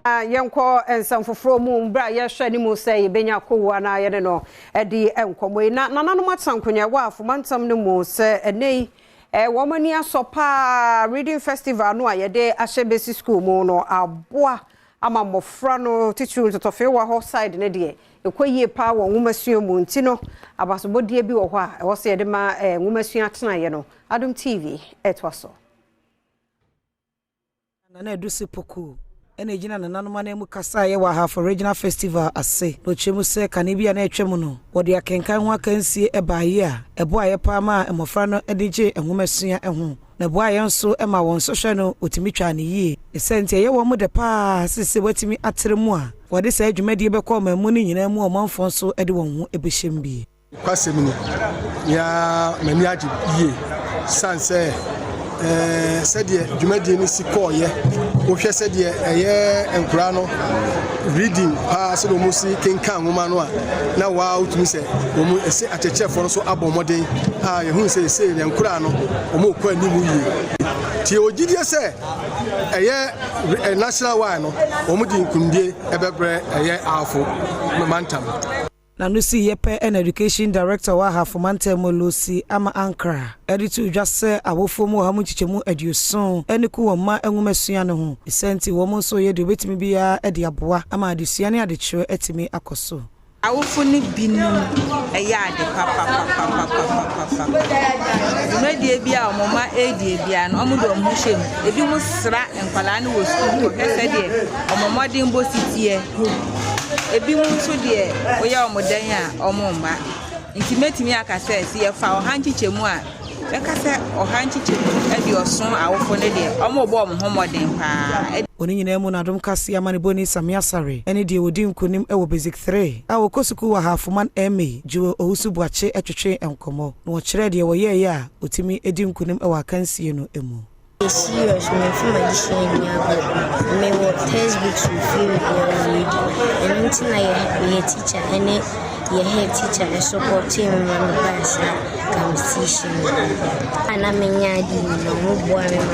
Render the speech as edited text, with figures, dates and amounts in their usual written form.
Yɛnkɔ nsɛm foforɔ mu berɛ a yɛhwɛ anim sɛ yɛbɛnya Kowu anaa yɛne no adi nkɔmmɔ yi. Na nananom atena nkonnwa wɔ afomantam no mu sɛ ɛnɛ yi wɔn ani asɔ paa reading festival no a yɛde ahyɛ basic school mu no aboa ama mmɔfra no titiriw ntɔtɔfewa hɔ side no deɛ ɛkɔ yie paa wɔ nwomasua mu nti no abasobɔdeɛ bi wɔ hɔ a ɛwɔ sɛ yɛde ma nwomasua atenaeɛ no Adom TV ɛtoa so. Nana Edusi Poku ɛna egyina nananom anan mu kasa a yɛwɔ Ahafo Regional Festival ase na ɔkyerɛ mu sɛ kane bi a na ɛtwa mu no wɔde akenkan ho akansie ɛbaeɛ a ɛboa yɛ paa ma mmɔfra no de gye nwomasua ho na ɛboa yɛn nso ma wɔn nsɔhwɛ no wɔtumi twa ne yie ɛsɛ nti ɛyɛ wɔn mo dɛ paa sese wɔatumi atere mu a wɔde saa dwumadie bɛkɔ ɔman mu no nyinaa mu ɔmanfoɔ nso de wɔn ho bɛhyɛm bi. Kwasɛm ni ya m'ani agye yie san sɛ sɛdeɛ dwumadie no si kɔɔyɛ wohwɛ sɛdeɛ ɛyɛ nkoraa no reading paa sɛdeɛ wɔn si kenkan nwoma no a na waa wotumi sɛ wɔn ɛsɛ akyerɛkyerɛfoɔ no so abɔ mmɔden a yɛhu sɛ ɛsɛ yɛn nkoraa no wɔn rekɔ anim yie tie ogyidie sɛ ɛyɛ national wide no wɔn de nkunimdie ɛbɛbrɛ ɛyɛ Ahafo mantam. Na no si yɛ pɛ ɛna education director wɔ Ahafo mantam mu Lucy Ama Ankra ɛde to dwa sɛ awofoɔ mu wɔ ha mu nkyekyɛmu 70 ɛne ku wɔn mma nwomasua no ho ɛsɛ nti wɔn nso yɛ deɛ obɛtumi biara ɛde aboa ama adesua ne adekyerɛ atumi akɔ so. Awofo no binom ɛyɛ ade papapapapapapa. Dwumadie bi a wɔn mma ɛredie biara no, wɔn de wɔn ho hyɛ mu. Ebi mo sra nkwadaa no wɔ sukuu kɔhwɛ sɛdeɛ wɔn mmɔdenbɔ si teɛ. Ebi mo nso deɛ woyɛ wɔn dan a wɔn mma. Nti mɛtumi aka sɛ sɛ yɛfa 100 nkyekyɛmu a, bɛka sɛ 100 nkyekyɛmu 70 awofo no deɛ wɔn rebɔ wɔn ho mmɔden paa. Wɔn nyinaa mu n'adom kase amanebɔni Samia Sare ɛne deɛ wɔdi nkonim ɛwɔ basic 3 a wɔkɔ sukuu wɔ Hafoman Ma Joel Owusu Buakye ɛtwetwe nkɔmmɔ na wɔkyerɛ deɛ wɔyɛeɛ a wɔtumi di nkonim ɛwɔ akansie no mu. Meyɛ serious, memfa m'adesua nni agorɔ. Mewɔ textbooks wɔ fie already. Ɛno nti na yɛ teacher ne yɛ head teacher ɛsupportee me ma mebaa saa competition yi. A na menya ade nyinaa, ɔmo boa me ma.